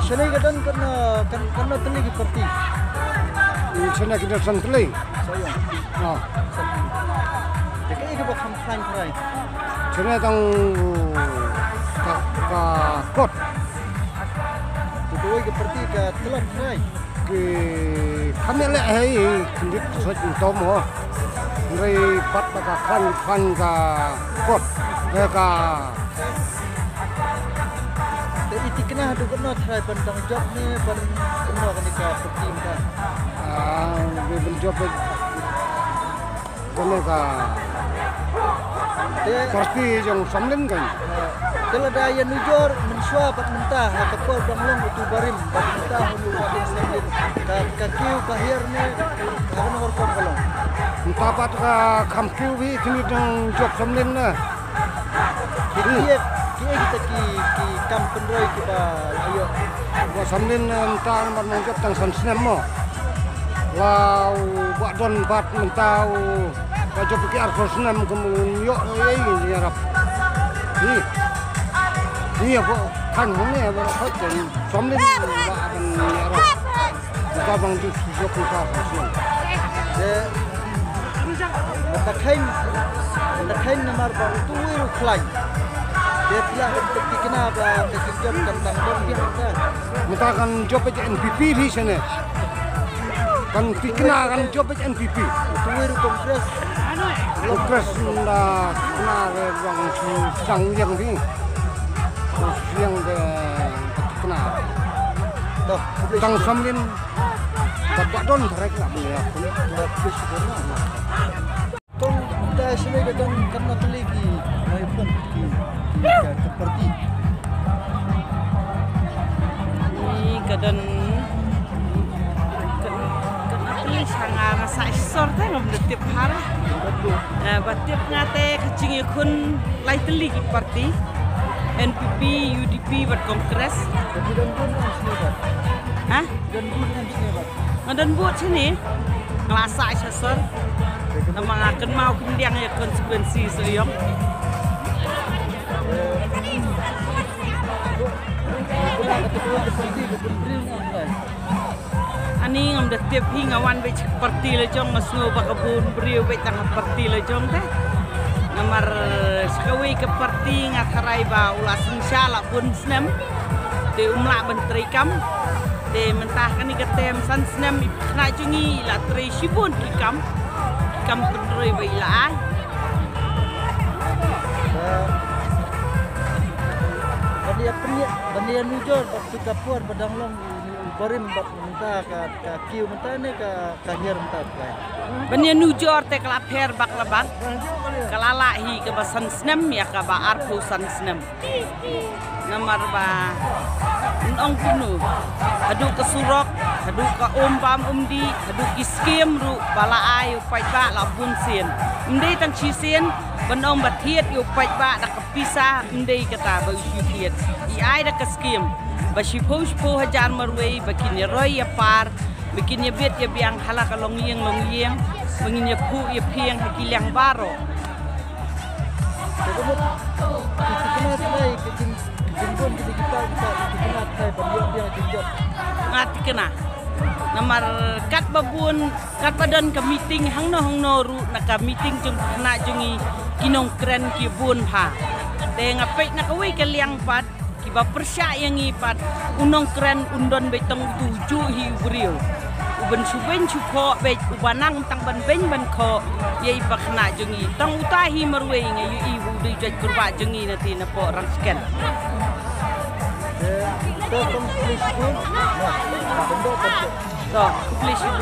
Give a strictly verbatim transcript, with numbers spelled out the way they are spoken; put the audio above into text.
Shane ka don katno, kan, katno tylli ki parti? Shane ki don san tylli. Saw ïong. Ah. San ïong. Te kaei kaba kham khlaiñ tharai? Shane tang ka, ka kot. Te kawei ka parti ka tlot tharai. Ki kham ïaleh hi khyndiat sot tom ho. Hynrei pat ba ka khlaiñ, khlaiñ ka kot. Eh, ka Te i thikna haduh katno tharai ban dang jop ne ban kumno kane ka parti mynta? Ah, ban jop ban kane ka Te parti jong Samlin kan. Te lada ïanujor mynshuwa bad mynta ha ka por ba dang long utu u barim bad mynta ha u barim Samlin, ka, ka kiew ka hiar ne ha kano ka rukom ka long? Mynta pat ka kham kiew hi kine dang jop Samlin na. Ki, ki, ki, kita ki, ki kam pynroi kiba la ïoh. Ba Samlin, eh, mynta namar nang jop tang san snem mo. La u Bah Don pat mynta u ba jop ki arphew snem kum un ïoh ei ei ïarap. Hi. Hi ba kan hong ne ba khot ken Samlin ba ban ïarap. Ka bang ju suk ka bang suk. Te, mynta kheiñ, mynta kheiñ namar ba utu uwei ruh khlaiñ. Te phi lah ban thikna ba ka jingjop kan dang don biang ka. Mynta kan jop beit N P P hi shane. Kan thikna kan jop beit N P P. Utu uwei ruh Congress. Congress mynta thikna re bang shu sang yang hi. Shu yang de thikna. Toh, khublei shibun. Tang Samlin. Bad ba don tharai ka la mynta. Kong da shane ka don katno tylli ki, mai pun ki, ki ka, ka parti. Ni ka don ka, katno tylli sha nga, nga sa shisor te ngam da tip ha re. Eh, ba tip nga te ka jingïakhun lai tylli ki parti. N P P, U D P bad Congress. Ka don bun am sne bad. Ha? Don bun am sne bad. Nga don vote shane. Nga la sah sha sor. Namar nga kynmaw khyndiat ïa constituency Sohiong. Ani ngam da tip hi, nga wan beit sha parti la jong, nga sngew ba ka bun briew beit tang ha parti la jong te. Namar sha kawei ka parti nga tharai ba u la synshar la bun snem. Te um lah ban trei kam. Te mynta kane ka term san snem i khynnah jong ngi i la trei shibun ki kam. Ki kam pynroi ba i la ai. Ban ïa pynïa, ban ïa nujor bad ka por ba dang long u, u barim bad mynta ka, ka kiew mynta ne ka, ka hiar mynta ka. Ban ïa nujor te ka la pher bak la bak. Ka la lah hi kaba san snem ïa kaba arphew san snem. Namar ba, ong kumno, haduh ka surok, haduh ka um bam um dih, haduh ki skim ruh ba la ai u paidbah la bun sien. Ym dei tang shisien, ban ong ba thied ïa u paidbah da ka pisa, ym dei kata ba u shu thied. I ai da ka skim ba shiphew shiphew hajar marwei ba kin ïa roi ïa par, ba kin ïa bit ïa biang ha la ka longïing longïing, ba ngin ïa phuh ïa phieng ha ki liang baroh. Nga thikna. Namar katba bun, katba don ka meeting hangno hangno ruh na ka meeting jong khynnah jong ngi ki nongkren ki bun bha. Te nga peit na kawei ka liang pat, kiba pyrshah ïa ngi pat, u nongkren un don beit tang utu u juh hi u briew. U ban shu beiñ shu khoh beit, uba nang tang ban beiñ ban khoh ïa i pakhynnah jong ngi. Tang uta hi marwei nga ïohi u dei jait kurbah jong ngi na ti na poh Rangshken. To, khublei shibun.